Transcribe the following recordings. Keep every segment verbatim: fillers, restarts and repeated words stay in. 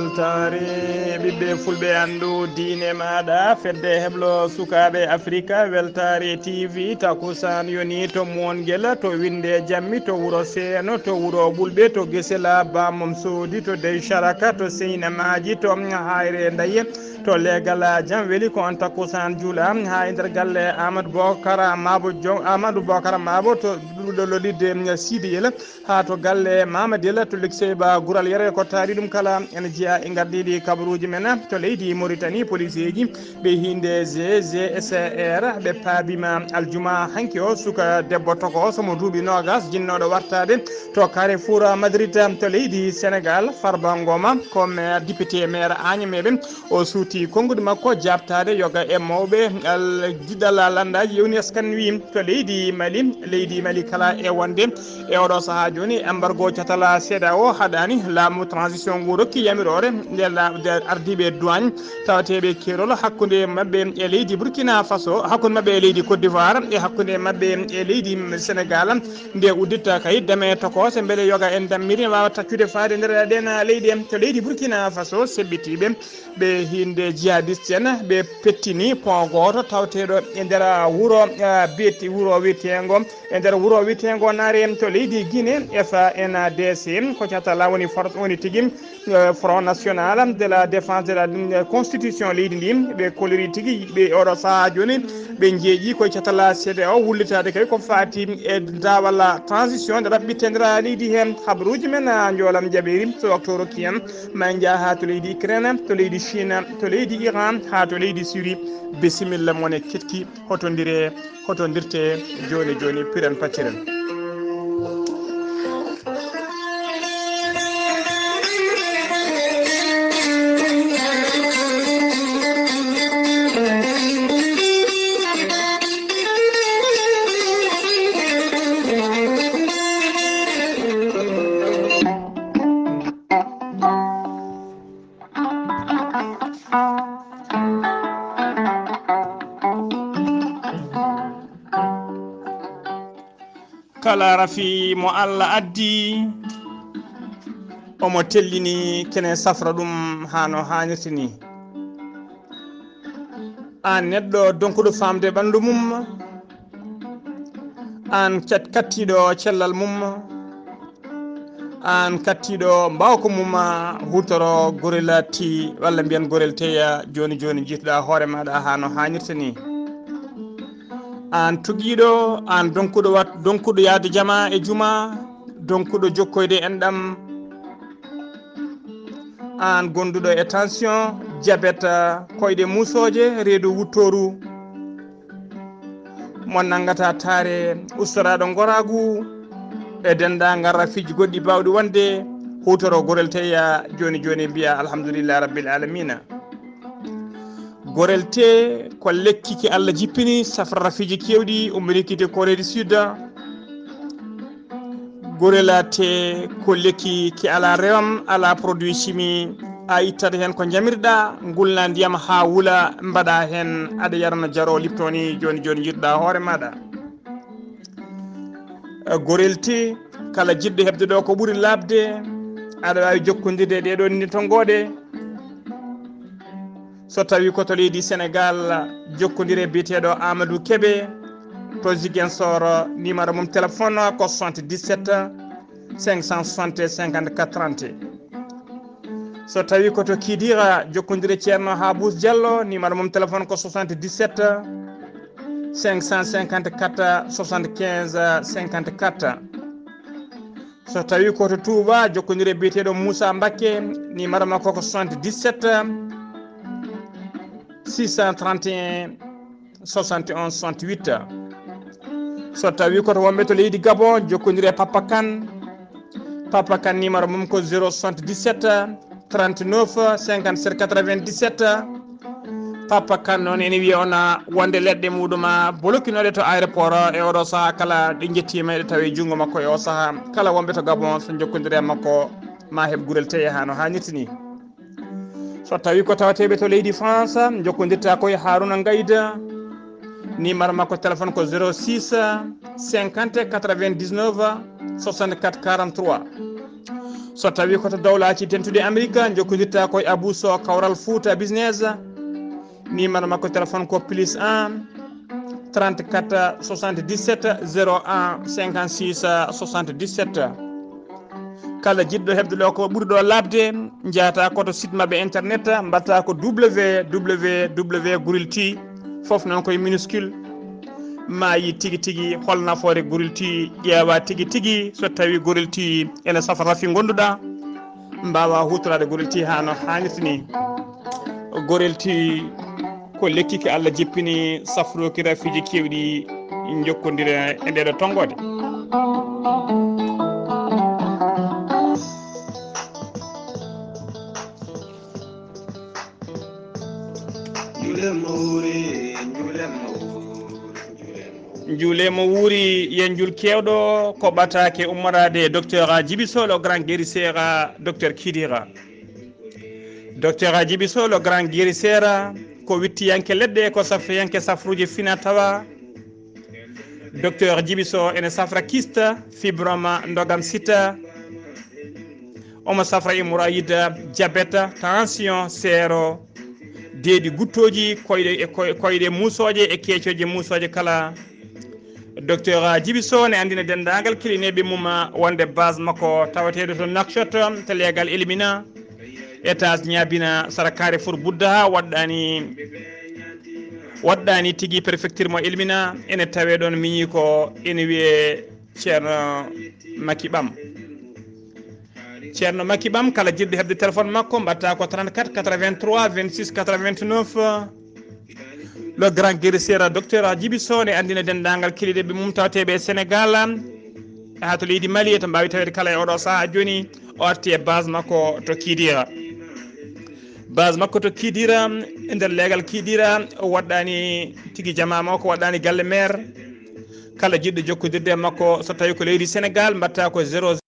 Weltaare ɓiɓɓe fulɓe, anndu diine maaɗa, fedde heblo sukaaɓe Afrika, Weltaare T V, takusaan yoni to Moongel, to Winnde Jammi, to Wuro Seeno, to Wuro Ɓulɓe, to Gesela Bamum Soodi, to Dey Caraka, to Seyna Maaji, to Hayre Ndaye, to Legal Jam Weli. Ko on takusaan juula haa e nder galle Amadou Bokar Mabo Jon, Amadou Bokar Mabo to ɗuɗo lollidde Sidiyel. Haa to galle Mama Della to Luxembourg, Gural Yero e ko taari ɗum kala, ene jeyaa e ngardiiɗi kabaruuji men. To leydi Mauritanie, poliseeji ɓe hiinde G G S R ɓe paabima aljuma hanki o suka debbo tokooso mo duuɓi noogas, jinnooɗo wartaade to Carrefour Madrid. To leydi Sénégal, Farba Ngoma ko maire, député maire Agname ɓe, o suuti konnguɗi makko jaabtaade yoga e mawɓe al-, diɗɗal landaaji yewni askan wi. To leydi Mali, leydi Mali kala e wonde e oɗo sahaa jooni, embargo catal C E D E A O haɗaani. Laamu transition ngu rokki yamiroore nde la-, nde ardiiɓe douane tawateeɓe keerol hakkunde maɓɓe e leydi Burkina Faso, hakkunde maɓɓe e leydi Côte d'Ivoire e hakkunde maɓɓe e leydi Sénégal, nde udditta kay dame tokoose mbele yoga en dammiri waawa taccude faade nder ɗeen leyɗe. To leydi Burkina Faso, seɓɓitiiɓe ɓe hiinde jihadiste en, ɓe pettini pont gooto tawateeɗo e nder wuro, ah, biyete-, wuro wiyeteengo, e nder wuro wiyeteengo Naare to leydi Guinée. F N D C ko catala woni for-, woni tigi, eh, Front National de la Défense de la, eh, Constitution leydi ndi. Ɓe koliri tigi ɓe oɗo sahaa jooni ɓe njeeƴi koye catala C E D E A O wullitaade kay ko faati e daawal transition nde raɓɓitte nder leydi heen. Habaruuji men, ah, njoolam jaɓeeri so waktu o rokki en. Ma en njah haa to leydi Ukraine, to leydi Chine, to leydi Iran, haa to leydi Syrie. Bisimilla mon e keɗki, hotondire, hotondirte jooni jooni, piren pacciren. Kala rafi mo Allah addi, omo tellini kene safra ɗum haa no haanirta ni. Aan neɗɗo donkuɗo faamde ɓanndu mum, aan cat-, kattiiɗo cellal mum, aan kattiiɗo mbaawka mum, huutoro Gorilla Tee, walla mbiyen Gorel Teya, jooni jooni njiituɗaa hoore maaɗa haa no haanirta ni. Aan tugiiɗo, aan donkuɗo wat-, donkuɗo yahde jama e juma, donkuɗo jokkoyde enɗam, aan gonduɗo e tension, jabet, koyɗe muusooje, reedu wuttooru, mo nanngata taare, ustoraaɗo ngoraagu e denndaangal rafiiji goɗɗi baawɗi wonde, huutoro Gorel Teya jooni jooni, mbiya alhamdulillahi rabbil alamina. Gorel Tee ko lekki ki Allah jippini, safra rafiiji keewɗi, ummori ki to Corée du Sud. Gorel Tee ko lekki ki alaa rewam, alaa produit chimique, a ittat heen ko njamirɗa, ngulna ndiyam haa wula, mbaɗa heen, aɗa yarana jaro Lipton ni, jooni jooni njiɗɗa hoore maaɗa. Eh, Gorel Tee, kala jiɗɗo heɓde ɗo ko ɓuri laaɓde, aɗa waawi jokkondirde e ɗeɗo ni tonngooɗe. So tawi ko to leydi Senegal, jokkondire biyeteeɗo Amadou Kebe to Ziguinchor, numéro mum téléphone ko soixante-dix-sept cinq cent soixante cinquante-quatre trente. So tawi ko to Kidira, jokkondire Ceerno Habous Diallo, numéro mum téléphone ko soixante-dix-sept cinq cent cinquante-quatre soixante-quinze cinquante-quatre. So tawi ko to Touba, jokkondire biyeteeɗo Moussa Mbacké, numéro makko ko soixante-dix-sept six cent trente et un soixante et un soixante-huit. So tawi ko to wonɓe to leydi Gabon, jokkondire Papa Kane. Papa Kane numéro mum ko zéro soixante-dix-sept trente-neuf cinquante-sept quatre-vingt-dix-sept. Papa Kane noon ene wiya on wonde leɗɗe muɗum blokinooɗe to aéroport e oɗo sahaa kala ɗe njettiima eɗe tawe junngo makko e o sahaa. Kala wonɓe to Gabon so jokkondire e makko ma heɓ Gorel Tee haa no haanirta ni. So tawi ko tawateeɓe to leydi France, jokkondirta koye Haruna Ngayda, numéro makko téléphone ko zéro six cinquante quatre-vingt-dix-neuf soixante-quatre quarante-trois. So tawii ko to Dowlaaji Dentuɗi Amerik, njokkondirtaa ko e Abou Sow, Kawral Fouta Business. Numéro makko téléphone ko plus un, trente-quatre, soixante-dix-sept, zéro un, cinquante-six, soixante-dix-sept. Kala jiɗɗo heɓde ɗo ko ɓuri ɗo laaɓde, njahataa ko to site maɓɓe internet, mbaɗataa ko W W W Gorilti, fof noon koye minuscule. Ma yi tigi tigi hol nafoore Gorilti, ƴeewa tigi tigi so tawii Gorilti ene safra rafi ngonduɗaa, mbaawa huutoraade Gorilti haa no haanirta ni. Gorilti ko lekki ki Allah jippini, safrooki rafiiji keewɗi, njokkondire e ndeeɗo tonngoode. Njuule mo wuuri, njuule mo wuuri, njuule mo wuuri. Njuule mo wuuri, yen njuul keewɗo, ko ɓataake ummoraade e Docteur Djiby Sow, le grand guérisseur, Docteur Kidira. Docteur Djiby Sow, le grand guérisseur, ko wittiyanke leɗɗe, ko safriyanke safruuji fina tawa. Docteur Djiby Sow ene safra kyste, fibrome, ndogam sita. Omo safra hémorroïde, diabète, tension, seero, deedi guttooji, koyɗe e koy-, koyɗe muusooje e keecooje muusooje kala. Docteur Djiby Sow ne anndina denndaangal kilineeɓe mum wonde base makko tawateeɗo to Nouakchott, to leegal Elmina, étage ñaabina, sara Carrefour Bouddha, waɗɗaani, waɗɗaani tigi préfecture mo Elmina, ene tawee ɗoon miñi ko ene wiyee Ceerno Maki Ɓam. Ceerno Maki Ɓam, kala jiɗɗo heɓde téléphone makko, mbaɗataa ko trente-quatre quatre-vingt-trois vingt-six quatre-vingt-neuf. Le grand guérisseur, Docteur Djiby Sow, ne anndina denndaangal kiliɗeɓe mum tawateeɓe e Sénégal, haa to leydi Mali, eto mbaawi taweede kala e oɗo sahaa jooni, o arti e base makko to Kidira. Base makko to Kidira, e nder leegal Kidira, o waɗɗaani tigi jamaa makko, waɗɗaani galle maire. Kala jiɗɗo jokkondirde e makko, so tawii ko leydi Sénégal, mbaɗataa ko zéro.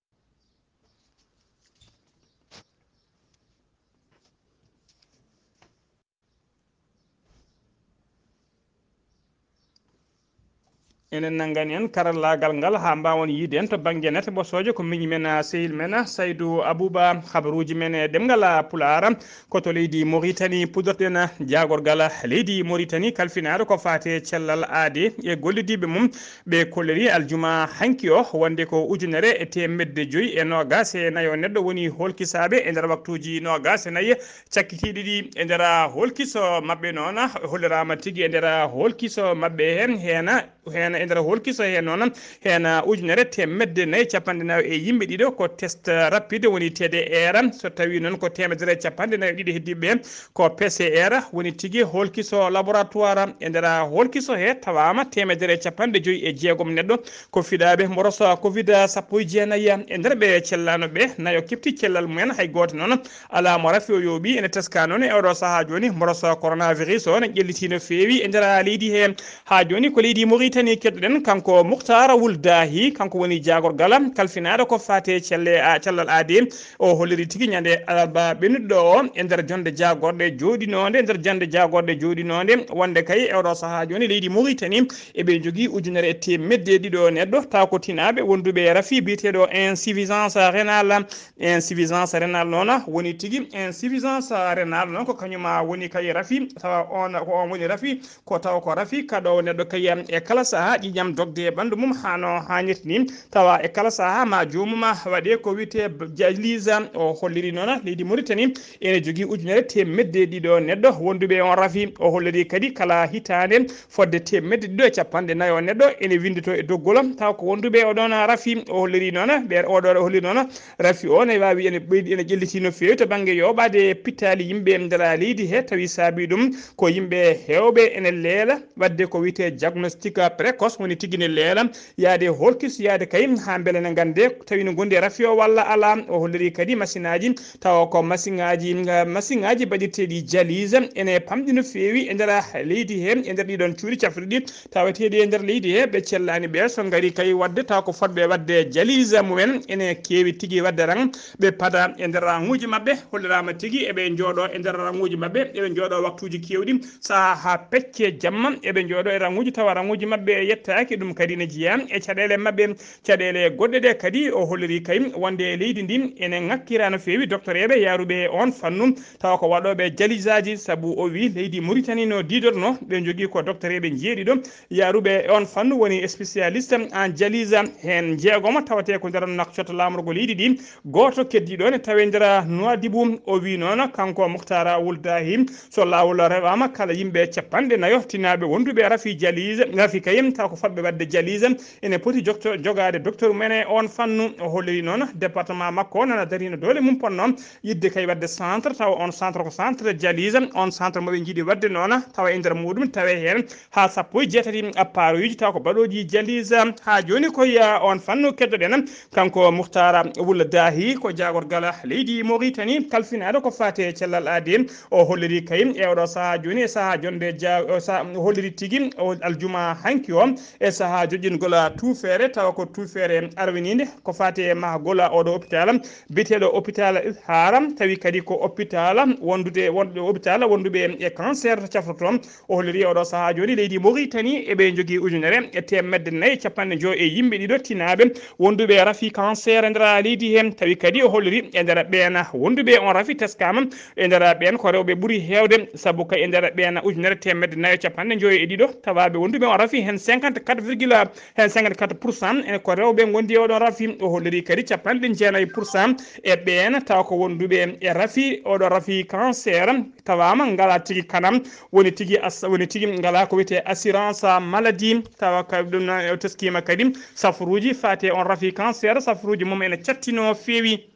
Enen nanngani en karallaagal ngal haa mbaawon yiyde en to bannge net ɓosoojo. Ko miñi men, ah, sehil men, ah, Saydu Abuba. Habaruuji men e ɗemngal, ah, Pulaar, ko to leydi Moritani puɗɗorɗen, ah, jaagorgal, ah, leydi Moritani kalfinaaɗo ko faati e cellal aade e gollidiiɓe mum. Ɓe kolliri aljuma hanki o wonde ko ujunere e teemedde joyi e noogaas e nayo neɗɗo woni hoolkisaaɓe e nder waktuuji noogaas e nayi cakkitiiɗi ɗi e nder hoolkiso maɓɓe noon. Holliraama tigi e nder hoolkiso maɓɓe heen, heen, heen e nder hoolkiso heen noon, heen ujunere teemedde nayi capanɗe nayo e yimɓe ɗiɗo ko test rapide woni T D R. So tawii noon ko teemedere capanɗe nayo e ɗiɗo heddiiɓe ɓe ko P C R woni tigi hoolkiso laboratoire. E nder hoolkiso he tawaama teemedere capanɗe joyi e jeegom neɗɗo ko fiɗaaɓe mboros covid sappo e jeenayi. E nder ɓe cellaano ɓe, nayo keɓti cellal mumen, hay gooto noon alaa mo rafi o yooɓi. Ene teskaa noon e oɗo sahaa jooni mboros coronavirus o ne ƴelliti no feewi e nder leydi he. Haa jooni ko leydi Moritani keddoɗen, kanko Muktar Wul Dahi, kanko woni jaagorgal kalfinaaɗo ko faati e celle, a, cellal aade. O holliri tigi ñande alarba ɓennuɗo o e nder jonde jaagorɗe jooɗinoonde, e nder jonde jaagorɗe jooɗinoonde, wonde kay e oɗo sahaa jooni leydi Moritani eɓe njogii ujunere e teemedde ɗiɗo neɗɗo, taw ko tinaaɓe wonduɓe e rafi biyeteeɗo insuffisance rénale. Insuffisance rénale noon woni tigi, insuffisance rénale noon ko kañum woni kay rafi, tawa on ko on woni rafi, ko taw ko rafi kaɗoowo neɗɗo kay e kala sahaa ƴiiƴam dogde e ɓanndu mum haa no haanirta ni. Tawa e kala sahaa ma joomum waɗe ko wiyetee dialyse. O holliri noon leydi Moritani ene jogii ujunere teemedde ɗiɗo neɗɗo wonduɓe e on rafi. O holliri kadi kala hitaande fodde teemedde ɗiɗo e capanɗe nayo neɗɗo ene winndito e doggol, taw ko wonduɓe e oɗon rafi. O holliri noon, ɓe, oɗo o holliri noon, rafi o ne waawi ene ɓeydi, ene ƴelliti no feewi to bannge yooɓaade pittaali yimɓe e nder leydi he, tawi saabi ɗum ko yimɓe heewɓe ene leela waɗde ko wiyetee diagnostic précoce, woni tigi ne leela yaade hoolkiso, yaade kay haa mbele ne nganndee tawi no ngondi e rafi o walla alaa. O holliri kadi masiŋaaji, tawa ko masiŋaaji, masiŋaaji mbaɗirteeɗi dialyse ene pamɗi no feewi e nder leydi he, e nder ɗiɗon cuuɗi cafrirɗi taweteeɗi e nder leydi he. Ɓe cellaani ɓe, so ngari kay waɗde taw ko fotɓe waɗde dialyse mumen ene keewi tigi waɗde ran, ɓe pada e nder raŋuuji maɓɓe. Holliraama tigi eɓe njooɗo e nder raŋuuji maɓɓe, eɓe njooɗo waktuuji keewɗi, sahaa haa pecce jamma eɓe njooɗo e raŋuuji, tawa raŋuuji maɓɓe Ɓe yettaaki ɗum kadi ne jeyaa e caɗeele maɓɓe. Caɗeele goɗɗe ɗe kadi o holliri kay wonde leydi ndi ene ŋakkira no feewi doktoreeɓe yaaruɓe e oon fannu, tawa ko waɗooɓe jalisaaji, sabu o wi leydi Mauritanie no diidorno ɓe njogii ko doktoreeɓe njeeɗiɗo yaaruɓe e oon fannu, woni spécialiste en dialyse, heen jeegomo tawatee ko nder nokcoto laamorgo leydi ndi. Gooto keddiiɗo ne tawee nder Nouadhibou. O wi noon kanko Muhtara Wuldahi, so laawol rewaama kala yimɓe capanɗe nayo tinaaɓe wonduɓe rafi dialyse, rafi kayim taw ko fotɓe waɗde dialyse, ene poti jokto-, jogaade docteur mum en e oon fannu. O holliri noon département makko o nana darino doole mum ponno yidde kay waɗde centre, tawa on centre ko centre dialyse. On centre mo ɓe njiɗi waɗde noon tawa e nder muɗum tawe heen haa sappo e jeetati appareil uji taw ko baɗooji dialyse. Haa jooni koye on fannu keddoɗen kanko Muhtara Wula Dahi, ko jaagorgal leydi Mauritanie kalfinaaɗo ko faati e cellal aadi. O holliri kay e oɗo sahaa jooni e sahaa jonde ja-, o sa-, o holliri tigi o aljuma hanki o e sahaa joƴƴingol tuufeere, tawa ko tuufeere arwiniinde ko faati e mahgol oɗo hôpital biyeteeɗo hôpital Izhar, tawi kadi ko hôpital wondude, wondude hôpital wonduɓe e cancer to cafroto. O holliri oɗo sahaa jooni leydi Mauritanie eɓe njogii ujunere e teemedde nayi e capanɗe njoyo e yimɓe ɗiɗo tinaaɓe wonduɓe rafi cancer e nder leydi heen. Tawi kadi o holliri e nder ɓeen wonduɓe on rafi teskaama e nder ɓeen ko rewɓe ɓuri heewde, sabu kay e nder ɓeen ujunere teemedde nayi e capanɗe njoyo e ɗiɗo tawaaɓe wonduɓe on rafi heen cinquante-quatre virgule, heen cinquante-quatre pour cent ene ko rewɓe ngondi e oɗon rafi. O holliri kadi capanɗe jeenayi pour cent e ɓeen tawa ko wonduɓe e rafi, oɗo rafi cancer, tawaama ngala tigi kanam, woni tigi as-, woni tigi ngala ko wiyetee assurance maladie, tawa ka ɗum noon o teskima kadi safuruuji faati e on rafi cancer, safuruuji mum ene cattino feewi.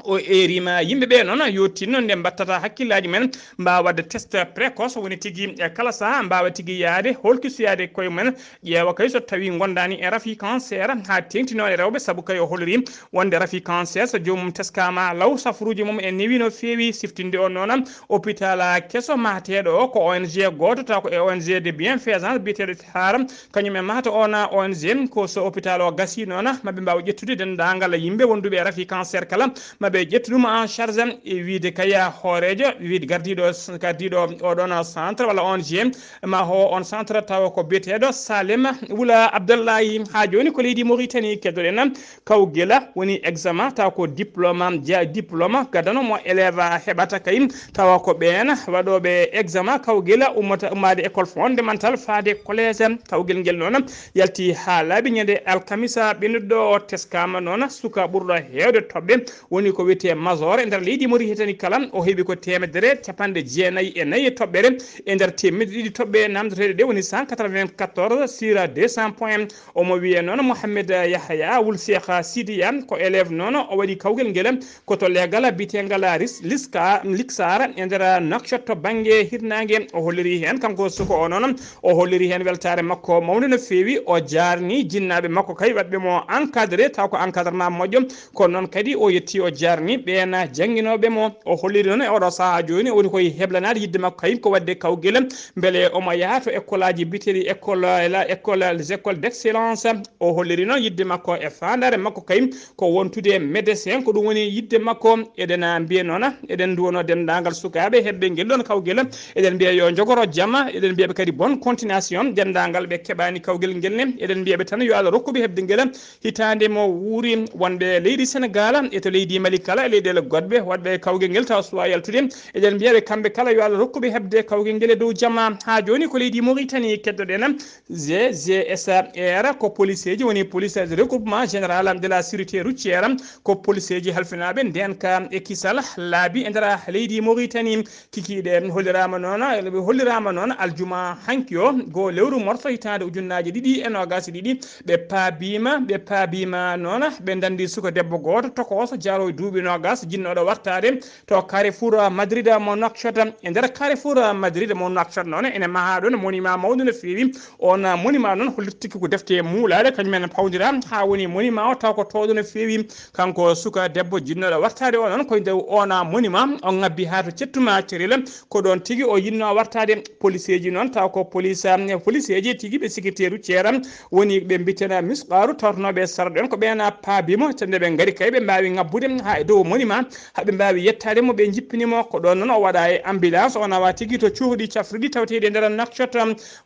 O eerima yimɓe ɓe noon yo tinno nde mbattata hakkillaaji men, mbaawa waɗde test précoce, woni tigi e kala sahaa mbaawa tigi yahde holkisoyaade koye mumen, ƴeewa kay so tawi ngondaani e rafi cancer haa teeŋtino e rewɓe, sabu kay o holliri wonde rafi cancer so joomum teskaama law safuruuji mum e newi no feewi. Siftinde o noon hôpital keso mahateeɗo o ko O N G gooto taw ko e O N G de bienfaisance biyeteeɗo Haara, kañum e mahata ona O N G ko so hôpital o gasi noon maɓe mbaawa ƴettude denndaangal yimɓe wonduɓe e rafi cancer kala maɓe ƴettu ɗum en charge. E wiide kay hooreejo wiide gardiiɗo, gardiiɗo oɗon centre walla O N G ma ho on centre tawa ko biyeteeɗo Salem Wula Abdallahi. Haa jooni ko leydi Mauritanie keddoɗen kawgela woni examen tawa ko diplôme, ja-, diplôme gadano mo élève heɓata kay, tawa ko ɓeen waɗooɓe examen kawgela ummata, ummaade école fondamental faade collège. Kawgel ngel noon yalti haa laaɓi ñande alkamisa ɓennuɗo o, teskama noon suka ɓurɗo heewde toɓɓe woni ko wiyetee major e nder leydi Mauritanie kala, o heɓi ko teemedere capanɗe jeenayi e nayi e toɓɓere e nder teemedde ɗiɗi toɓɓe namdoteeɗe ɗe woni cent quatre-vingt-quatorze sur deux cents points. Omo wiyee noon Mohamed Yahya Wul Cheikh Sidiya, ko élève noon, o waɗi kawgel ngel ko to leegal biyeteengal Ris-, Liska-, Liksar e nder Nouakchott to bannge hirnaange. O holliri heen kanko suka o noon, o holliri heen weltaare makko mawnde no feewi, o jaarni jinnaaɓe makko kay waɗɓe mo encadré, taw ko encadrement moƴƴo, kono noon kadi o yetti o jaarni ɓeen jannginooɓe mo. O holliri noon e oɗo sahaa jooni o woni koye heblanaade yidde makko kay ko waɗde kawgel mbele omo yaha to école aji biyeteeɗi école, la école, les écoles d'excellence. O holliri noon yidde makko e faandaare makko kay ko wontude médecin, ko ɗum woni yidde makko. Eɗen mbiya noon, eɗen nduwano denndaangal sukaaɓe heɓɓe ngel ɗoon kawgel. Eɗen mbiya yo njogoro jama, eɗen mbiya ɓe kadi bonne continuation, denndaangal ɓe keɓaani kawgel ngel ne. Eɗen mbiya ɓe tan yo Allah rokku ɓe heɓde ngel hitaande mo wuuri. Wonɓe leydi Senegal e to leydi Mali kala e leyɗeele goɗɗe waɗɓe kawgel ngel tawa suwa yaltude, eɗen mbiya ɓe kamɓe kala yo Allah rokku ɓe heɓde kawgel ngel e dow jama. Haa jooni ko leydi Mauritanie keddoɗen. G G S R ko policeeji woni police de regroupement général de la sécurité routière, ko policeeji halfinaaɓe ndeenka e kisal laabi e nder leydi Mauritanie. Kikiiɗe holliraama noon, ɓe holliraama noon aljuma hanki o, goo lewru morso hitaande ujunnaaje ɗiɗi e noogaas e ɗiɗi, ɓe paabiima, ɓe paabiima noon, ɓe ndanndi suka debbo gooto tokooso jaroowo duuɓi noogaas, jinnooɗo wartaade to Carrefour Madrid mo Nouakchott. E nder Carrefour Madrid mo Nouakchott noon, ene mahaa ɗoon monument mawɗo no feewi. On monument noon hollirtiki ko defte muulaaɗe, kañum en pawndira haa woni monument o taw ko towɗo no feewi. Kanko suka debbo jinnooɗo wartaade o noon, koye nder on monument o ŋabbi haa to cettuma cerel, ko ɗoon tigi o yinnoo wartaade. Policeeji noon taw ko police, policeeji tigi ɓe sécurité routière woni ɓe mbitena misqaaru tawtonooɓe e sarɗo en ko ɓeen paabimo, te nde ɓe ngari kay ɓe mbaawi ŋabbude haa e dow monument, haa ɓe mbaawi yettaade mo, ɓe njippini mo. Ko ɗoon noon o waɗa e ambulance, o nawa tigi to cuuɗi cafrirɗi tawteeɗi e nder Nouakchott.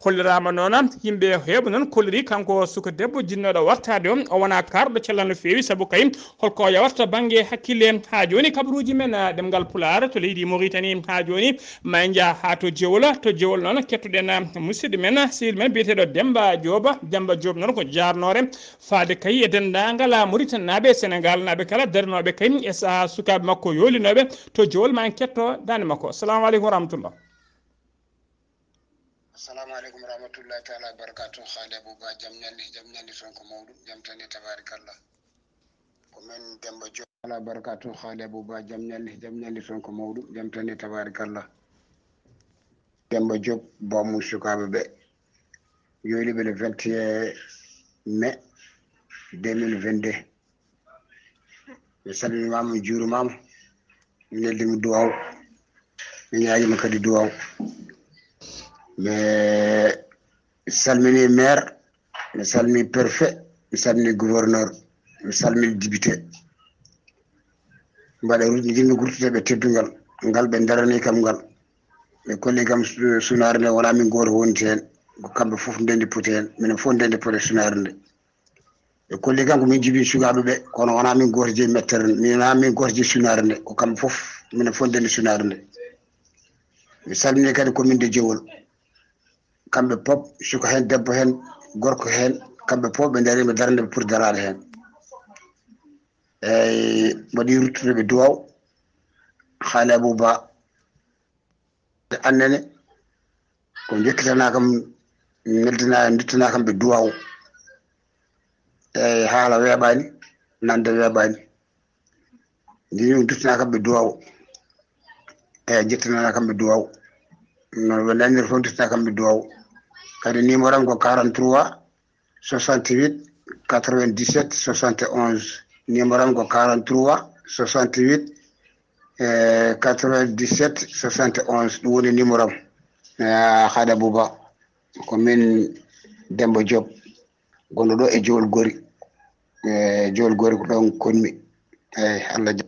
Holliraama noon yimɓe heewɓe noon kolliri kanko suka debbo jinnooɗo wartaade o, o wonaa kaarɗo cellal no feewi, sabu kay holko o yawarta bannge hakkille. Haa jooni kabaruuji men, ah, ɗemngal Pulaar to leydi Mauritanie. Haa jooni ma en njah haa to Jewol, to Jewol noon kettoɗen, ah, musidɗo men, sehil men biyeteeɗo Demba Joob. Demba Joob noon ko jaarnoore faade kay e denndaangal Mauritanie naaɓe e Senegal naaɓe kala darinooɓe kay e sahaa sukaaɓe makko yoolinooɓe to Jewol. Ma en ketto daande makko. Assalamu aleykum wa rahmatullah. Assalamu aleykum wa rahmatullahi taala wa barakatuh. Haali Abouba, jam ñalli, jam ñalli toon ko mawɗum, jam tan e tabarakallah. Ko men Demba Diop. Ala barakatuh, Haali Abouba, jam ñalli, jam ñalli toon ko mawɗum, jam tan e tabarakallah. Demba Diop, boomu sukaaɓe ɓe. Yooliɓe le vingt et un mai deux mille vingt-deux. Mi salminimaama, mi juurimaama. Mi neldima duwaw. Mi ñaagima kadi duwaw. Mi salmini maire, mi salmini préfet, mi salmini gouverneur, mi salmini député. Mbaɗa rut-, njiɗmi ruttude ɓe teddungal ngal ɓe darani kam ngal. Ɓe kolli kam su-, sunaare nde wonaa min gooto wonti heen. Ko kamɓe fof ndendi poti heen. Minen fof ndendi poti e sunaare nde. Ɓe kolli kam ko min jibini sukaaɓe ɓe, kono wonaa min gooto jeyi mettere, min wonaa min gooto jeyi sunaare nde, ko kamɓe fof, minen fof ndenndi sunaare nde. Mi salmini kadi commune de Jewol. Kamɓe pop, suka heen, debbo heen, gorko heen, kamɓe pop ɓe ndariima darnde ɓe poti daraade heen. Eey, mbaɗi ruttude ɓe duwaw, Haali Abouba, annene, ko njettitana kam, neltina, njettitana kam ɓe duwaw. Eey, haala weeɓaani, nande weeɓaani. Ndini ɗum duttina kam ɓe duwaw. Eey, njettitana kam ɓe duwaw. No ɓe nanir fof, duttina kam ɓe duwaw. Kadi numéro am ko quarante-trois, soixante-huit, quatre-vingt-dix-sept, soixante et onze. Numéro am ko quarante-trois, soixante-huit, eh, quatre-vingt-dix-sept, soixante et onze. Ɗum woni numéro am. Eh, Haali Abouba, ko min Demba Diop, gonɗo ɗo e Jowol Gori. Eh, Jowol Gori ko ɗon konmi. Eey, Allah ja-,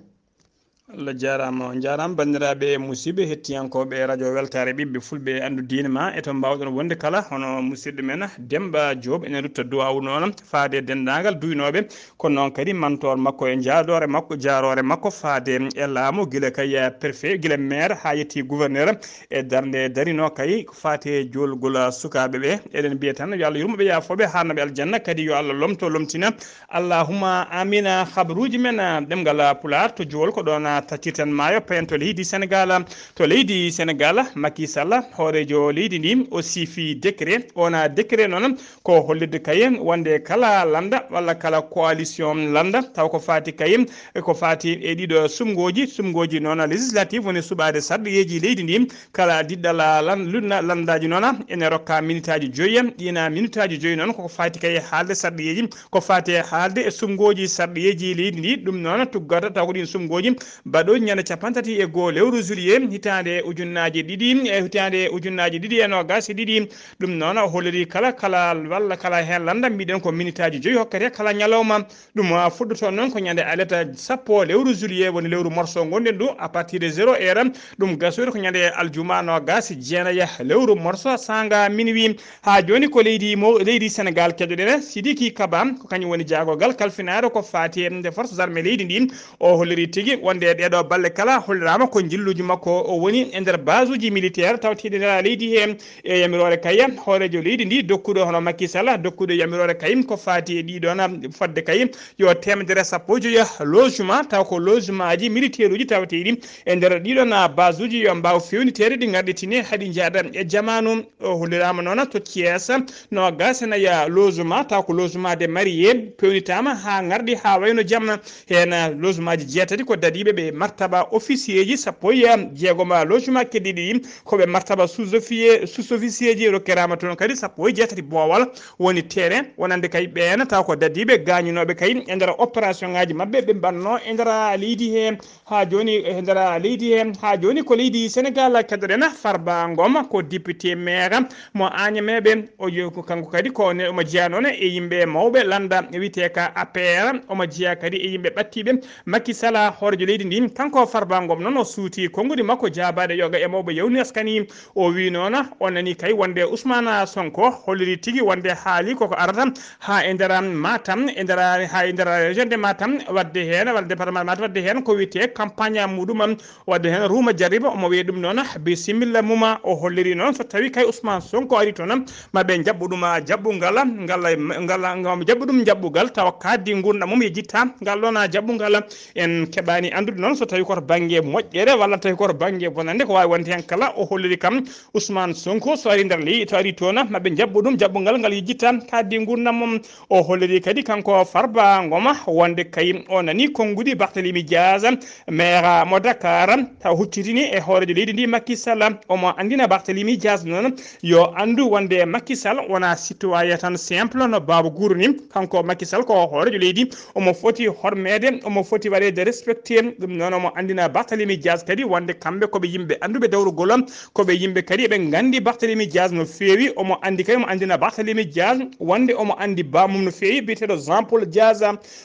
Allah jaaraama, on njaaraama, banndiraaɓe e musidɓe hettiyankooɓe Radio Weltaare Ɓiɓɓe Fulɓe, anndu diine ma e to mbaawɗon wonde kala, hono musidɗo men Demba Diop ene rutta duwaawu noon faade e denndaangal duynooɓe, kono noon kadi mantoor makko e njaadoore makko, jaaroore makko faade e laamu, gila kay préfet, gila maire haa yetti gouverneur, e darnde darino kay ko faati e joolgol sukaaɓe ɓe. Eɗen mbiya tan yo Allah yurmo ɓe, yaafo ɓe, haarna ɓe aljanna, kadi yo Allah lomto, lomtina. Allahumma amina. Habaruuji men, ah, ɗemngal, ah, Pulaar to Jowol ko ɗoon, ah, taccirten maayo, payen to leydi Senegaal. To leydi Senegaal, Macky Sall, hooreejo leydi ndi, o siifi décret. Oon, ah, décret noon ko hollirde kay wonde kala lannda walla kala coalition lannda, taw ko faati kay, ko faati e ɗiɗo sumngooji, sumngooji noon législative woni suɓaade sarɗiyeeji leydi ndi, kala diɗɗal lan-, lunna-, lanndaaji noon ene rokka minitaaji joyi. Ɗiin minitaaji joyi noon koko faati kay haalde sarɗiyeeji, ko faati e haalde e sumngooji sarɗiyeeji leydi ndi. Ɗum noon tuggata taw ko ɗiin sumngooji mbaɗo ñande capanɗe tati e goo lewru juillet hitaande ujunnaaji ɗiɗi, e hitaande ujunnaaji ɗiɗi e noogaas e ɗiɗi. Ɗum noon o holliri kala, kala walla kala heen lannda, mbiɗen ko minitaaji joyi hokkete kala ñalawma. Ɗum, ah, fuɗɗoto noon ko ñande aleta sappo lewru juillet, woni lewru morso ngonɗen ɗo, à partir de zéro heure. Ɗum gasoyta ko ñande aljuma noogaas e jeenayi lewru morso saanga minuit. Haa jooni ko leydi mo, leydi Senegaal keɗoɗen, Sidiki Kaba, ko kañum woni jaagorgal kalfinaare ko faati e nde forces armées leydi ndi. O holliri tigi wonde e ɗeeɗo balle kala holliraama ko njilluuji makko o woni e nder basuuji militaire tawteeɗi nder leydi he. E yamiroore kay hooreejo leydi ndi dokkuɗo hono Macky Sall, dokkuɗo yamiroore kay ko faati e ɗiɗon fodde kay yo teemedere sappo e joyi logement, taw ko logemaaji militairuuji tawateeɗi e nder ɗiɗon basuuji yo mbaaw fewniteede, ɗi ngarɗitine haɗi njaada e jamaanu. O holliraama noon to Thiès noogaas e nayi logement, taw ko logement de marié pewnitaama haa ngarɗi haa wayno jamma. Heen logemaaji jeetati ko dadiiɓe ɓe e martaba officier ji sappo e jeegom logement keddiiɗi ɗi, ko ɓe martaba sous-officier, sous-officier ji rokkiraama toon kadi sappo e jeetati boowal woni terrain, wonande kay ɓeen taw ko dadiiɓe gaañunooɓe kay e nder opération ŋaaji maɓɓe ɓe mbaɗnoo e nder leydi he haa jooni, e nder leydi he haa jooni ko leydi Sénégal. Keddoɗen Farba Ngom ko député maire mo Agname ɓe, o yo-, ko kanko kadi ko ne, omo jeyaa noon e yimɓe mawɓe lannda wiyetee ka A P R, omo jeyaa kadi e yimɓe ɓadtiiɓe Macky Sall, hooreejo leydi ndi. Kanko Farba Ngom noon o suuti konguɗi makko jaabaaɗe yoga e mawɓe yawni askani. O wii noon o nanii kay wonde Ousmane Sonko holliri tigi wonde haali koko arata haa e nder Matam, e nder, haa e nder région de Matam, wadde heen, walla département Matam, wadde heen ko wiyetee campagne muɗum, wadde heen ruuma jarriba, omo wiya ɗum noon bisimilla mum. O holliri noon so tawi kay Ousmane Sonko ari toon, ma ɓe jaɓɓu ɗum jaɓɓungal, ngal, ngal, ngal, jaɓɓu ɗum jaɓɓugal, tawa kaaddi ngurndan mum yejjitta ngal ɗoon jaɓɓungal. En keɓaani anndude noon so tawi ko to bannge moƴƴere walla tawi ko to bannge bonannde, ko waawi wonde heen kala. O holliri kam Ousmane Sonko so ari nder leydi, to ari toon, ma ɓe jaɓɓu ɗum jaɓɓungal ngal yejjitta kaaddi ngurndan mum. O holliri kadi kanko Farba Ngom wonde kay o nanii konguɗi Barthélémy Dias, maire mo Dakar, taw huccitini e hooreejo leydi ndi Macky Sall. Omo anndina Barthélémy Dias noon yo anndu wonde Macky Sall wonaa citoyen tan simple no Baba Guru ni. Kanko Macky Sall ko hooreejo leydi, omo foti hormeede, omo foti waɗeede respecté. Ɗum noon omo anndina Barthélémy Dias kadi wonde kamɓe ko ɓe yimɓe annduɓe dawrugol, ko ɓe yimɓe kadi eɓe nganndi Barthélémy Dias no feewi. Omo anndi kadi, omo anndina Barthélémy Dias wonde omo anndi bammum no feewi, biyeteeɗo Jean Paul Dias.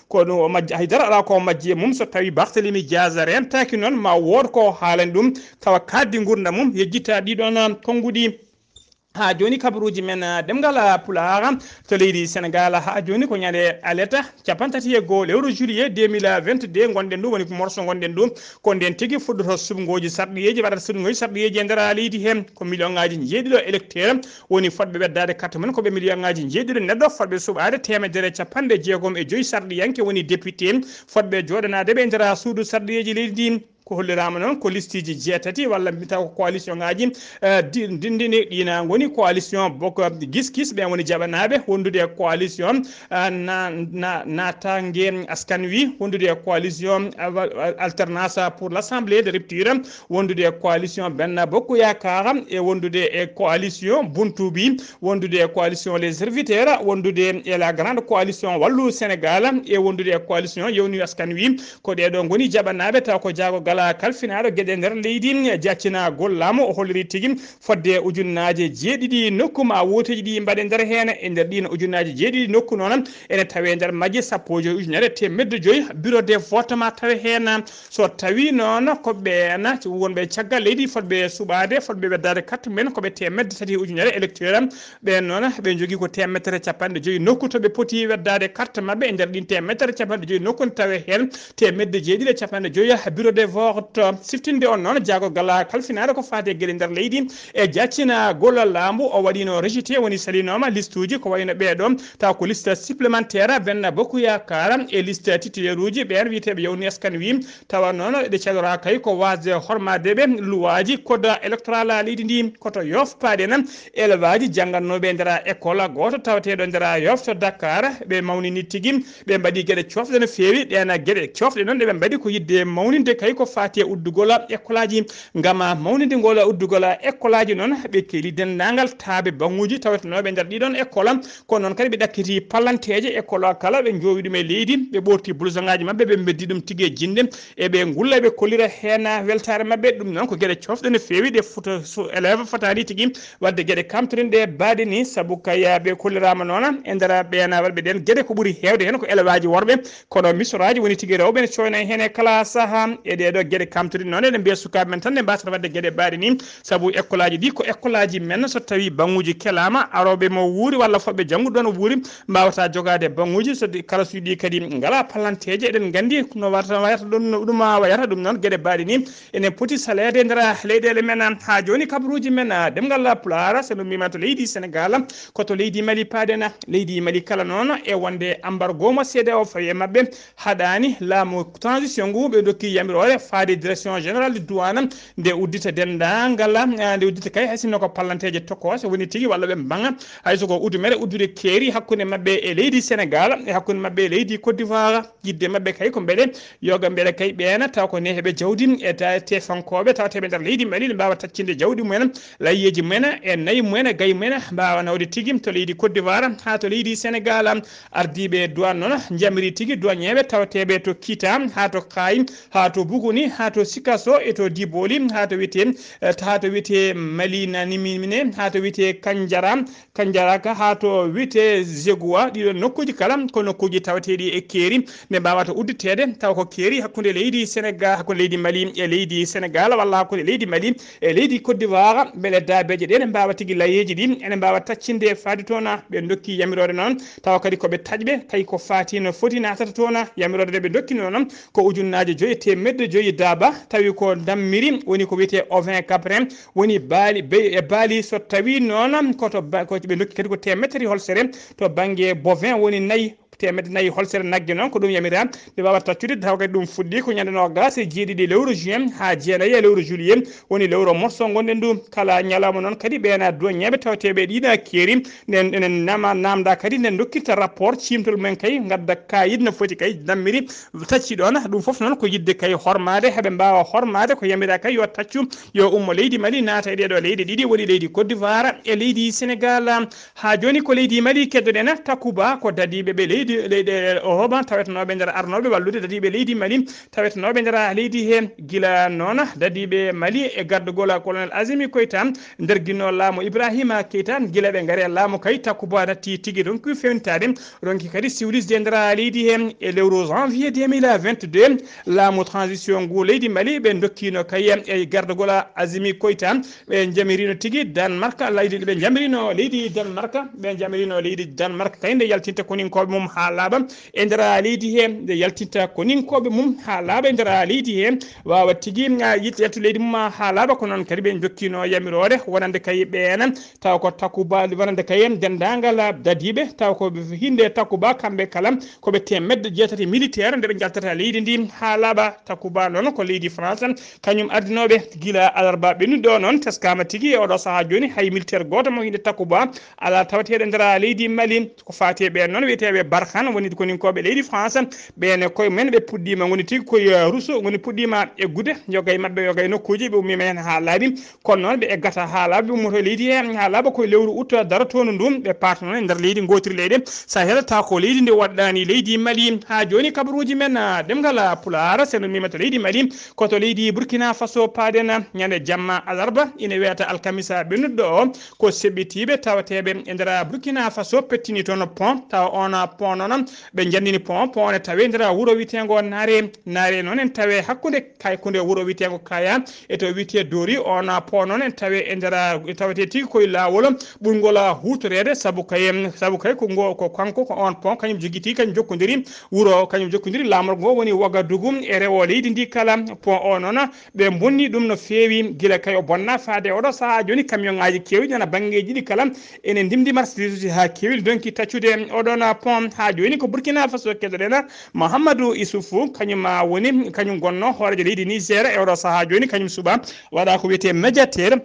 Ko ɗum o majji, haydara alaa ko o majji e mum. So tawi Barthélémy Dias rentaaki noon, ma wood ko haalani ɗum, tawa kaaddi ngurndan mum yejjita ɗiɗon konguɗi. Haa jooni kabaruuji men, ah, ɗemngal, ah, Pulaar to leydi Senegaal. Haa jooni ko ñande aleta capanɗe tati e go'o lewru juillet deux mille vingt-deux ngonɗen ɗum, woni ko morso ngonɗen ɗum. Ko ndeen tigi fuɗɗoto suɓngooji sarɗiyeeji, waɗata suɓngooji sarɗiyeeji e nder leydi heen. Ko million ŋaaji njeeɗiɗo électeur woni fotɓe weddaade carte mum, ko ɓe million ŋaaji njeeɗiɗo neɗɗo fotɓe suɓaade, teemedere e capanɗe jeegom e joyi sarɗiyanke woni député fotɓe jooɗanaade ɓe e nder suudu sarɗiyeeji leydi ndi. Ko holliraama noon ko listiiji jeetati walla mi taw ko coalition ŋaaji, eh, di-, dinndini, ɗiina ngoni coalition boko giskis, ɓen woni jaɓanaaɓe, wondude e coalition, eh, na-, na-, naataange askan wi, wondude e coalition, eh, wa-, wa-, alternance pour l'assemblée de rupture, wondude e coalition Benno Bokk Yaakaar, e wondude e coalition Buntubi, wondude e coalition les serviteurs, wondude e la grande coalition Wallu Sénégal, e wondude e coalition Yewni Askan Wi. Ko ɗee ɗoo ngoni jaɓanaaɓe, taw ko jaago gala kalfinaaɗo geɗe nder leydi, jaccina gollaamu. O holliri tigi fodde ujunnaaje jeeɗiɗi nokku ma wooteeji ɗi mbaɗe nder heen. E nder ɗiin ujunnaaje jeeɗiɗi nokku noon, ene tawee nder majje sappo e joy ujunere teemedde joy bureau de vote ma tawe heen. So tawi noon ko ɓeen wonɓe caggal leydi fotɓe suɓaade, fotɓe weddaade carte mum en, ko ɓe teemedde tati ujunere électeur, ɓeen noon ɓe njogii ko teemedere capanɗe joy nokku to ɓe poti weddaade carte maɓɓe. E nder ɗiin teemedere capanɗe joy nokku ne tawee heen teemedde jeeɗiɗi e capanɗe joy bureau de vote. Siftinde on noon jaago gala kalfinaaɗo ko faati e geɗe nder leydi e jaccina gollal laambu, o waɗiino rejeté, woni salinooma listuuji ko wayno ɓee ɗoo, taw ko liste supplémentaire Benno Bokk Yaakaar e liste titulaire uji ɓeen wiyeteeɓe Yewni Askan Wi. Tawa noon ɗe caloraa kay ko waasde hormaade ɓe luwaaji code électoral leydi ndi. Ko to Yoff paaɗen, élève aji janngannooɓe e nder école gooto tawateeɗo e nder Yoff to Dakar, ɓe mawnini tigi, ɓe mbaɗi geɗe coofɗe no feewi. Ɗeen geɗe coofɗe noon ɗe ɓe mbaɗi ko yiɗde mawninde kay ko faati e uddugol école aji. Ngam mawninde ngol uddugol école aji noon, ɓe keeli denndaangal taabe baŋŋuuji tawatenooɓe e nder ɗiɗon école. Kono noon kadi ɓe ɗakkiti pallanteeje école kala, ɓe njoowi ɗum e leydi, ɓe ɓoorti blouson ŋaaji maɓɓe, ɓe mbeddi ɗum tigi e jinnde, e ɓe ngulla, ɓe kollira heen weltaare maɓɓe. Ɗum noon ko geɗe coofɗe no feewi, ɗe fota, so élève fotaani tigi waɗde geɗe kamtorinɗe baaɗe ni, sabu kay ɓe kolliraama noon e nder ɓeen waɗɓe ɗeen geɗe. Ko ɓuri heewde heen ko élève aji worɓe, kono misoraaji woni tigi rewɓe ne cooyna heen e kala sahaa. E ɗee ɗoo geɗe kamtori noon, eɗen mbiya sukaaɓe men tan ne mbaasata waɗde geɗe baaɗe ni, sabu école aji ɗi ko école aji men, so tawi baŋŋuuji kelaama, arooɓe mo wuuri walla fotɓe janngude ɗoon wuuri, mbaawata jogaade baŋŋuuji, so ɗi, kala suuɗi kadi ngalaa pallanteeje. Eɗen nganndi no warata, wayata ɗum, no ɗum wayata ɗum noon, geɗe baaɗe ni ene poti saleede e nder leyɗeele men. Haa jooni kabaruuji men, ɗemngal Pulaar, so no mbiima to leydi Senegaal, ko to leydi Mali paaɗen. Leydi Mali kala noon e wonde embargo mo C E D E A O fawi e maɓɓe haɗaani, laamu transition ngu ɓe ndokki yamiroore faade direction générale de douane, nde uddita denndaangal, ah, nde uddita kay, hay sinno ko pallanteeje tokoose woni tigi walla ɓe mbaŋa, hay so ko udumere uddude keeri hakkunde maɓɓe e leydi Senegal, e hakkunde maɓɓe e leydi Côte d'Ivoire. Yiɗde maɓɓe kay ko mbeɗe yoga mbeɗe kay ɓeena taw ko neheɓe jawdi e ta-, tefankooɓe tawteeɓe nder leydi Mali ne mbaawa taccinde jawdi mumen, layyeeji mumen, e nayi mumen, e gayi mumen, mbaawa nawde tigi to leydi Côte d'Ivoire haa to leydi Senegal. Ardiiɓe douane noon njamiri tigi douanier ɓe tawteeɓe to Kita haa to Kaayi, haa to Buguni, haa to Sikaso, e to Diboli, haa to wiyetee, eh, haa to wiyetee Mali Nanimine, haa to wiyetee Kanjara, Kanjaraka, haa to wiyetee Zeguwa. Ɗiɗo nokkuuji kala ko nokkuuji tawateeɗi e keeri, nde mbaawata udditeede, tawa ko keeri hakkunde leydi Senegal, hakkunde leydi Mali e leydi Senegal, walla hakkunde leydi Mali e leydi Côte d'Ivoire, mbele daabeeje ɗe ne mbaawa tigi layeeji ɗi, ene mbaawa taccinde faade toon. Ɓe ndokki yamiroore noon, tawa kadi ko ɓe taƴɓe, kay ko faati no foti naatata toon. Yamiroore nde ɓe ndokki noon ko ujunnaaje joyi e teemedde joyi daaba, tawi ko ndammiri, woni ko wiyetee ovin caprin, woni baali, beyi e baali, so tawi noon ko to ba-, ko ɓe ndokki kadi ko teemedde tati holsere to bannge bovin, woni nayi, teemedde nayi holsere nagge noon, ko ɗum yamira ɓe mbaawa taccude. Tawa kadi ɗum fuɗɗi ko ñande noogaas e jeeɗiɗi lewru juin haa jeenayi e lewru juillet, woni lewru morso ngonɗen ndu. Kala ñalawma noon kadi ɓeena duwañeeɓe tawateeɓe ɗiina keeri, nden enen nama namda kadi nde dokkirta rapport ciimtol mumen kay, ngadda kayit no foti kay, dammiri tacci ɗoon. Ɗum fof noon ko yiɗde kay hormaade, heɓe mbaawa hormaade ko yamira kay yo taccu, yo ummo leydi Mali naata e ɗeeɗo leyɗe ɗiɗi, woni leydi Côte d'Ivoire e leydi Senegal. Haa jooni ko leydi Mali keddoɗen. Takuba ko dadiiɓe ɓe leydi, leyɗe ohoba tawetenooɓe nder arnooɓe wallude dadiiɓe leydi Mali, tawetenooɓe nder leydi he. Gila noon dadiiɓe Mali e gardugol colonel Azimi Koyta, nder ginno laamu Ibrahima Keita, gila ɓe ngari e laamu kay, Takuba natti tigi ronki fewnitaade, ronki kadi siwlisde e nder leydi he. E lewru janvier deux mille vingt-deux, laamu transition ngu leydi Mali ɓe dokkino kay e gardugol Azimi Koyta, ɓe jamirino tigi Danemark, leydi, ɓe jamirino leydi Danemark, ɓe jamirino leydi Danemark kay nde yaltinta koninkooɓe mum haa laaɓa e nder leydi he, nde yaltinta koninkooɓe mum haa laaɓa e nder leydi he, waawa tigi, ah, yiɗ-, yaltu leydi mum haa laaɓa. Ko noon kadi ɓe njokkino yamiroore wonande kay ɓeen, tawa ko Takuba wonande kay denndaangal dadiiɓe, tawa ko hinde Takuba kamɓe kala ko ɓe teemedde jeetati militaire nde ɓe njaltata leydi ndi haa laaɓa. Takuba noon ko leydi France, kañum ardinooɓe gila alarba ɓennuɗo noon, teskaama tigi e oɗo sahaa jooni hay militaire gooto mo hinde Takuba alaa tawateeɗo nder leydi Mali. Ko faati e ɓeen noon wiyeteeɓe Barkhane, woni koninkooɓe leydi France, ɓeen e koye mumen ɓe puɗɗiima, ngoni tigi koye, eh, Ruso, ngoni puɗɗiima eggude, yoga e maɓɓe, yoga e nokkuuji, ɓe ummiima heen haa laaɓi. Kono noon ɓe eggata haa laaɓa, ɓe ummoto e leydi he haa laaɓa, koye lewru août darotoondu ndu, ɓe paata noon e nder leydi ngootiri leyɗe Sahel, tawa ko leydi ndi waɗɗaani leydi Mali. Haa jooni kabaruuji men, ah, ɗemngal, ah, Pulaar, so en ummiima to leydi Mali, ko to leydi Burkina Faso paaɗen. Ñande jamma alarba, ina wiyata alkamisa ɓennuɗo o, ko seɓɓitiiɓe tawateeɓe e nder Burkina Faso pettini toon pont, tawa oon pont noon ɓe njanndini pont, pont ne tawee nder wuro wiyeteengo Naare. Naare noon en tawee hakkunde kay kunde wuro wiyeteengo Kaya e to wiyetee Dori, oon pont noon en tawee e nder, tawetee tigi koye laawol ɓurngol huutoreede, sabu kay, sabu kay ko ngo, ko kanko, ko oon pont kañum jogiti, kañum jokkondiri wuro, kañum jokkondiri laamorgo ngo woni Wagadugu e rewo leydi ndi kala. Pont o noon ɓe bonni ɗum no feewi, gila kay o bonna faade oɗo sahaa jooni, camion ŋaaji keewɗi nana banngeeji ɗi kala ene ndimdi marchandise haa keewɗi donki taccude oɗon pont. Haa jooni ko Burkina Faso keddoɗen, Mahamadou Issoufou, kañum, ah, woni, kañum gonno hooreejo leydi Niger e oɗo sahaa jooni, kañum suɓa waɗa ko wiyetee médiateur,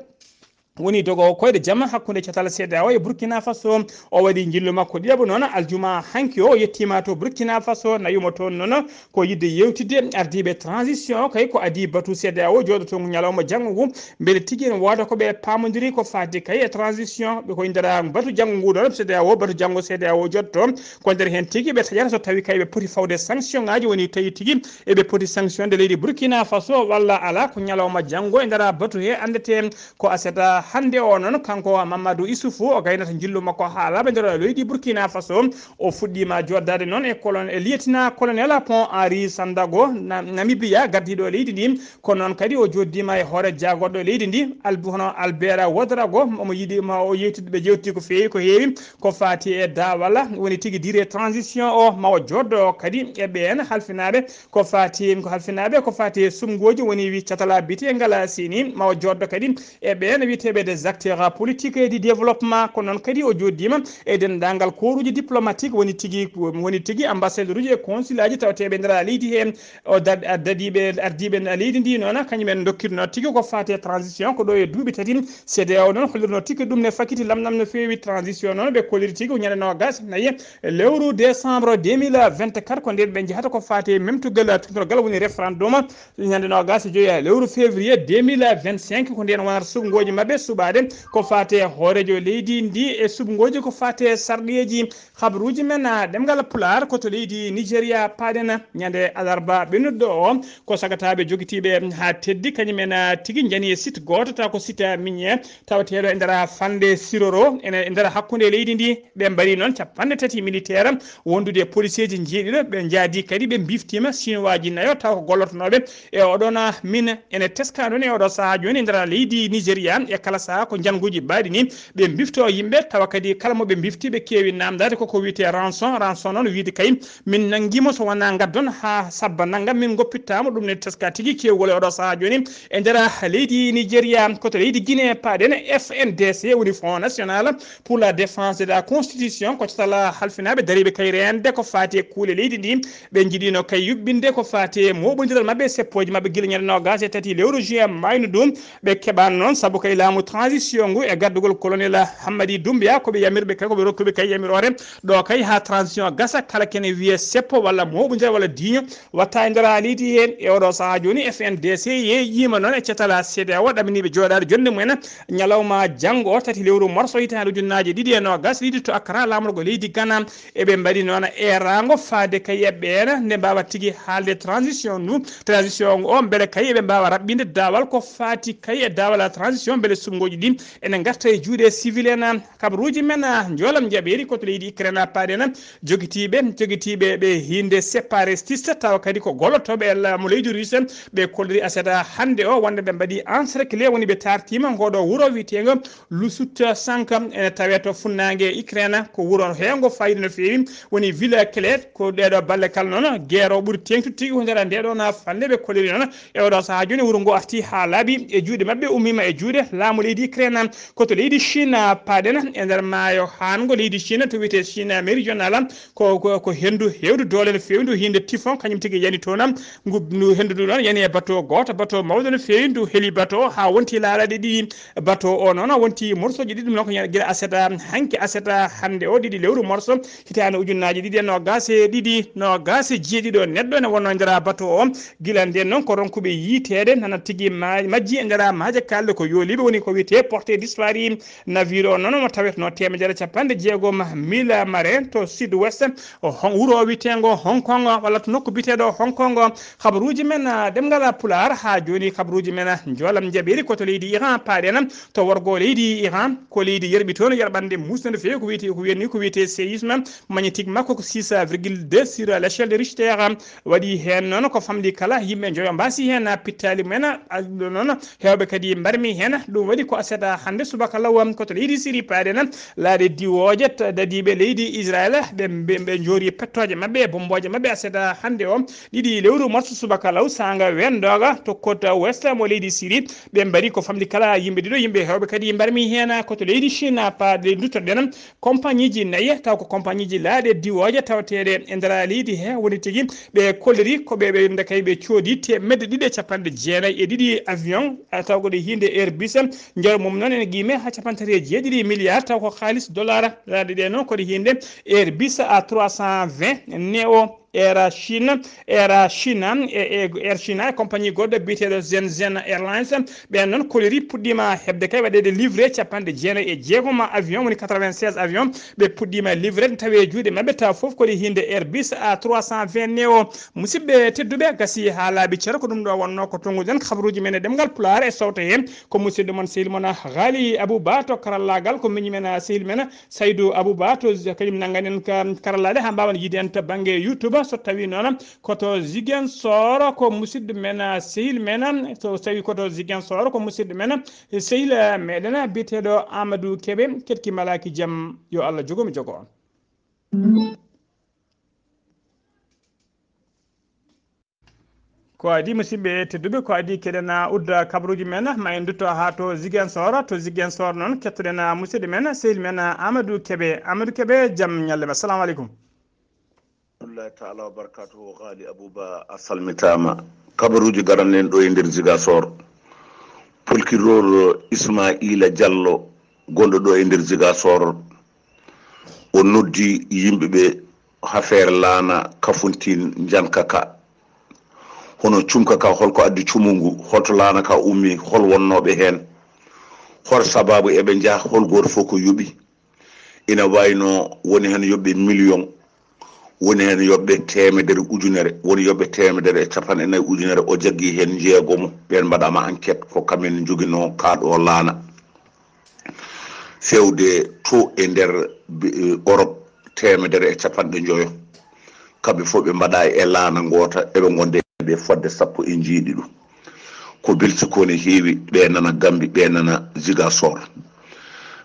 woni dogo koyɗe jamma hakkunde catal C D A O e Burkina Faso. O waɗi njillu makko ɗiɗaɓo noon aljuma hanki o, o yettiima to Burkina Faso, nayumo toon noon ko yiɗde yewtidde ardiiɓe transition o, kay ko adii batu C D A O jooɗotongu ñalawma janngo ngu, mbele tigi ene wooda ko ɓe paamondiri ko faati kay e transition. Ɓe koye nder batu janngo ngu ɗoon C D A O, batu janngo C D A O jooɗoto, ko nder heen tigi ɓe taƴata so tawi kay ɓe poti fawde sanction ŋaaji, woni tawi tigi eɓe poti sanctionde leydi Burkina Faso walla alaa, ko ñalawma janngo e nder batu he anndetee. Ko aset hannde o noon, kanko Mamadou Issoufou, o gaynata njillu makko haa laaɓa nder leydi Burkina Faso. O fuɗɗiima jooɗdaade noon e colon-, e lieutenant colonel Pont Henri Sandaogo, Na-, Namibia, gardiiɗo leydi ndi. Kono noon kadi o jooɗdiima e hoore jaagorɗo leydi ndi, Alb-, hono Albert Ouedraogo, omo yiɗi ma o yewtid-, ɓe jewti ko feewi, ko heewi, ko faati e daawal, woni tigi durée transition o, ma o jooɗdo kadi e ɓeen halfinaaɓe ko faati, ko halfinaaɓe ko faati e suɓngooji, woni wi catala bite ngal sini, ma o jooɗdo kadi e ɓeen wiyetee Des acteurs politiques et du développement, ko noon kadi o jooɗdiima e denndaangal kooruuji diplomatique, woni tigi, woni tigi ambassadeur uji e consul aji tawateeɓe e nder leydi hee. O dad-, a dadiiɓe, ardiiɓe leydi ndi noon, kañum en ndokkirno tigi ko faati e transition, ko ɗo e duuɓi tati. C D A O noon hollirno tigi ɗum ne fakiti lamlam no feewi. Transition noon ɓe kolliri tigi ko ñande noogaas e nayi lewru décembre deux mille vingt-quatre, ko ndeen ɓe njahata ko faati e memtugol tutorgal, woni référendum, ñande noogaas e joy lewru février deux mille vingt-cinq, ko ndeen wonata suɓngooji maɓɓe suɓaade ko faati e hooreejo leydi ndi e suɓngooji ko faati e sarɗiyeeji. Habaruuji men, ah, ɗemngal Pulaar ko to leydi Nigeria paaɗen ñande alarba ɓennuɗo o. Ko sagataaɓe jogitiiɓe haa teddi, kañum en, ah, tigi njani e site gooto, taw ko site minier tawateeɗo e nder fannde Siroro, ene e nder hakkunde leydi ndi. Ɓe mbaɗi noon capanɗe tati militaire wondude e policeeji njeeɗiɗo. Ɓe njaadi kadi, ɓe mbiftiima Sinuwaaji nayo, taw ko gollotonooɓe e oɗon, ah, min ene teskaa ɗon e oɗo sahaa jooni e nder leydi Nigeria. E kala sahaa ko njannguuji baaɗi ni ɓe mbifto yimɓe, tawa kadi kala mo ɓe mbifti ɓe keewi naamndaade koko wiyetee rançon. Rançon noon wiyde kay min nanngiima, so wonaa ngaddon haa sabba nanngam, min ngoppittaama. Ɗum ne teskaa tigi keewgol e oɗo sahaa jooni e nder leydi Nigeria. Ko to leydi Guinée paaɗen, F N D C woni Front National pour la Défense de la Constitution, ko catal halfinaaɓe dariiɓe kay reende ko faati e kuule leydi ndi. Ɓe njiɗino kay yuɓɓinde ko faati e mooɓondiral maɓɓe e seppooji maɓɓe gila ñande noogaas e tati lewru juin maaynu ɗum. Ɓe keɓaano noon sabu kay laamu transition ngu e gardugol colonel Hammadi Doumbouya, ko ɓe yamirɓe kay, ko ɓe rokkuɓe kay yamiroore ɗo kay haa transition gasa, kala kene wiye seppo walla mooɓondiral walla diiño watta e nder leydi heen. E oɗo sahaa jooni, F N D C yeeyiima noon e catal C D A O, ɗaminiiɓe jooɗaade jonnde mumen ñalawma janngo o, tati lewru morso hitaande ujunnaaje ɗiɗi e noogaas ɗiɗi to Accra, laamorgo leydi Ghana. Eɓe mbaɗi noon eeraango faade kay e ɓeen nde mbaawa tigi haalde transition ndu, transition o, mbele kay eɓe mbaawa raɓɓinde daawal ko faati kay e daawal transition, mbele suɓngooji ɗi ene ngarta e juuɗe civil en. Kabaruuji men, ah, njoolam njaɓeeri ko to leydi Ukraine paaɗen, jogitiiɓe, jogitiiɓe ɓe hiinde séparatiste, tawa kadi ko gollotooɓe e laamu leydi Russe, ɓe kolliri aset hannde o wonde ɓe mbaɗi encerclé, woni ɓe taartiima ngooɗo wuro wiyeteengo Lusuta Sanka, ene tawee to funnaange Ukraine. Ko wuro heewngo faayiida no feewi, woni ville clé. Ko ɗeeɗo balle kala noon, geero ɓuri teeŋtude tigi ko nder ndeeɗo na fannde ɓe kolliri noon. E oɗo sahaa jooni, wuro ngo arti haa laaɓi e juuɗe maɓɓe, ummiima e juuɗe laamu leydi Ukraine. Ko to leydi Chine paaɗen, e nder maayo haango leydi Chine, to wiyetee Chine méridional, ko, ko, ko henndu heewdu doole no feewi, ndu hiinde typhon, kañum tigi yani toon. Ngu, ndu henndu ndu ɗoon yani e bateau gooto, bateau mawɗo no feewi, ndu heli bateau o haa wonti laalaɗe ɗiɗi. Bateau o noon wonti morceauji ɗiɗi, ɗum noon ko ñande gila aset, hanki aset hannde o, ɗiɗi lewru morso hitaande ujunnaaji ɗiɗi e noogaas e ɗiɗi, noogaas e jeeɗiɗo neɗɗo ene wonnoo e nder bateau o. Gila ndeen noon ko ronkuɓe yiyteede nana tigi ma-, majji e nder maaje kaalɗe ko yooliiɓe, woni ko wiyetee porté disparu. Navire o noon omo tawetnoo teemedere e capanɗe jeegom mille marin to sud ouest o Hong-, wuro o wiyeteengo Hong Kong, walla to nokku biyeteeɗo Hong Kong. Habaruuji men, ah, ɗemngal Pulaar haa jooni, habaruuji men, ah, njoolam njaɓeeri ko to leydi Iran paaɗen, to worgo leydi Iran, ko leydi yerɓi toon, yerɓande muusde no feewi, ko wiyetee, ko wiyetee, ko wiyetee séisme, magnétique makko ko six virgule deux sur l'échelle de Richter. Waɗi heen noon ko famɗi kala, yimɓe njoyo mbaasi heen, ah, pittaali mumen, ah, ɗum noon heewɓe kadi mbarmi heen. Ɗum waɗi ko aset hannde subaka law ko to leydi Siri paaɗen, laaɗe diwooje, ta-, dadiiɓe leydi Israel, ɓe, ɓe, ɓe njoori pettooje maɓɓe e bommbooje maɓɓe aset hannde o, ɗiɗi lewru marsu subaka law, saanga wendooga to côte ouest mo leydi Siri. Ɓe mbaɗi ko famɗi kala yimɓe ɗiɗo, yimɓe heewɓe kadi mbarmi heen ko to leydi Chine, paaɗe duttoɗen compagnieji nayi, taw ko compagnieji laaɗe diwooje tawateeɗe e nder leydi he woni tigi. Ɓe kolliri ko ɓe, ɓe nde kay ɓe coodi teemedde ɗiɗi e capanɗe jeenayi e ɗiɗi avion, a, taw ko ɗe hiinde Airbus. Njaru mum noon ene qiime haa capanɗe tati e jeeɗiɗi milliard, taw ko kaalis dollar. Laaɗe ɗe noon ko ɗe hiinde Airbus A trois cent vingt Neo, Air Chine, Air Chine, e, e, Air Chine e compagnie goɗɗo biyeteeɗo Shenzhen Airlines. Ɓeen noon kolliri puɗɗiima heɓde kay waɗeede livré capanɗe jeenayi e jeegom avion, woni quatre-vingt-seize avion. Ɓe puɗɗiima livré, tawi e juuɗe maɓɓe, tawa fof ko ɗe hiinde Airbus A trois cent vingt Neo. Musidɓe tedduɓe, gasi haa laaɓi cer, ko ɗum ɗo wonnoo ko tonnguɗen habaruuji men e ɗemngal Pulaar e sowto heen. Ko musidɗo mon, sehil mon, Ghali Abou Ba to karallaagal, ko miñi men, sehil men, Saydou Abouba to Z-, kañum nanngan en ka-, karallaade haa mbaawen yiide en to bannge YouTube. So tawii noon ko to Ziguinchor, ko musidɗo men, ah, sehil men, so tawii ko to Ziguinchor, ko musidɗo men, eh, sehil, eh, meɗen biyeteeɗo Amadou Kébé, keɗki malaaki jam, yo Allah jogo mi jogo on. Ko adii, musidɓe tedduɓe, ko adii keɗen udda kabaruuji men, ma en ndutto haa to Ziguinchor. To Ziguinchor noon, kettoɗen musidɗo men, sehil men Amadou Kébé. Amadou Kébé, jam ñalle ma. Assalamu aleykum. Rahmatullahi taala wa barakatuhu. Ghali Abouba, a salmitaama. Kabaruuji garanɗen ɗo e nder Ziguinchor. Procureur Ismaila Diallo, gonɗo ɗo e nder Ziguinchor, o noddi yimɓe ɓe affaire laana Kafountine Diankaka. Hono cumka ka, holko addi cumu ngu, holto laana ka ummi, hol wonnooɓe heen, hol sabaabu eɓe njaha, hol gooto fof ko yoɓi. Ina wayno woni heen yoɓɓe million, woni heen yoɓɓe teemedere ujunere, woni yoɓɓe teemedere e capanɗe nayi ujunere, o jaggi heen jeegomo, ɓeen mbaɗaama enquête, ko kamen njoginoo kaa ɗo laana. Feewde to e nder bi-, Europe, teemedere e capanɗe njoyo. Kamɓe fof ɓe mbaɗa e laana ngoota, eɓe ngonde ɓe fodde sappo e njeeɗiɗo. Ko Belgique woni heewi, ɓe nana Gambie, ɓe nana Ziguinchor.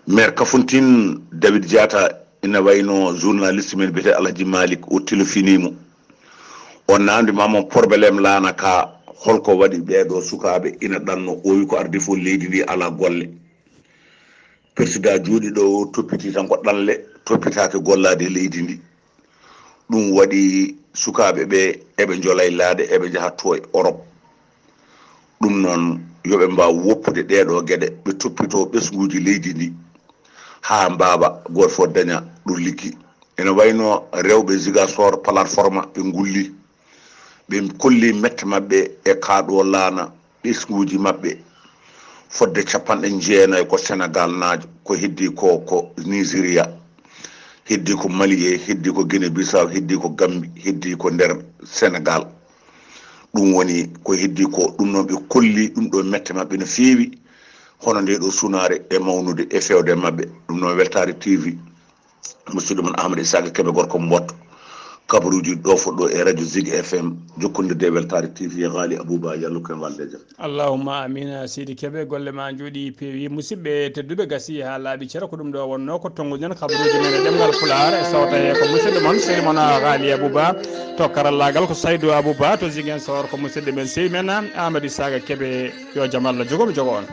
Maire Kafountine, David Diatta, ina wayno journaliste men biyetee Alhaji Malick, o telefini mo. O namndi ma mo problème laana ka, holko waɗi ɓeeɗo sukaaɓe ina ɗanno, o wi ko ardi fof leydi ndi alaa golle. Président jooɗi ɗo o toppiti tan ko ɗanle, toppitaake gollaade leydi ndi. Ɗum waɗi sukaaɓe ɓe eɓe njola e laaɗe, eɓe njaha to e Europe. Ɗum noon, yo ɓe mbaaw woppude ɗeeɗo geɗe, ɓe toppitoo ɓesnguuji leydi ndi, haa mbaawa gooto fof daña ɗo liggi. Ene wayno rewɓe Ziguinchor plateforme ɓe ngulli, ɓe kolli mette maɓɓe e kaa ɗo laana, ɓesnguuji maɓɓe fodde capanɗe jeenayi ko Senegal naajo, ko heddi ko, ko Nigeria, heddi ko Mali, e heddi ko Guinée Bissau, heddi ko Gambie, heddi ko nder Senegal. Ɗum woni ko heddi ko, ɗum noon ɓe kolli ɗum ɗo mette maɓɓe no feewi, hono nde ɗo sunaare e mawnude e fewde maɓɓe. Ɗum noon Weltaare T V, musidɗo mon Amadou Isaka Kebe, gorko Mbotto, kabaruuji ɗo fof ɗo e radio Zig F M, jokkondirde e Weltaare T V, Ghali Abouba, yallu ko en walde jam. Allahumma amina, Seydi Kebe, golle ma njooɗi peewi. Musidɓe tedduɓe, gasi haa laaɓi cere, ko ɗum ɗo wonno ko tonguɗen kabaruuji men e ɗemngal Pulaar, e sawta he ko musidɗo mon, sehil mon Ghali Abouba, to karallaagal ko Saydou Abouba, to Ziguinchor ko musidɗo men, sehil men Amadou Isaka Kebe, yo jam Allah jogo mo jogo on.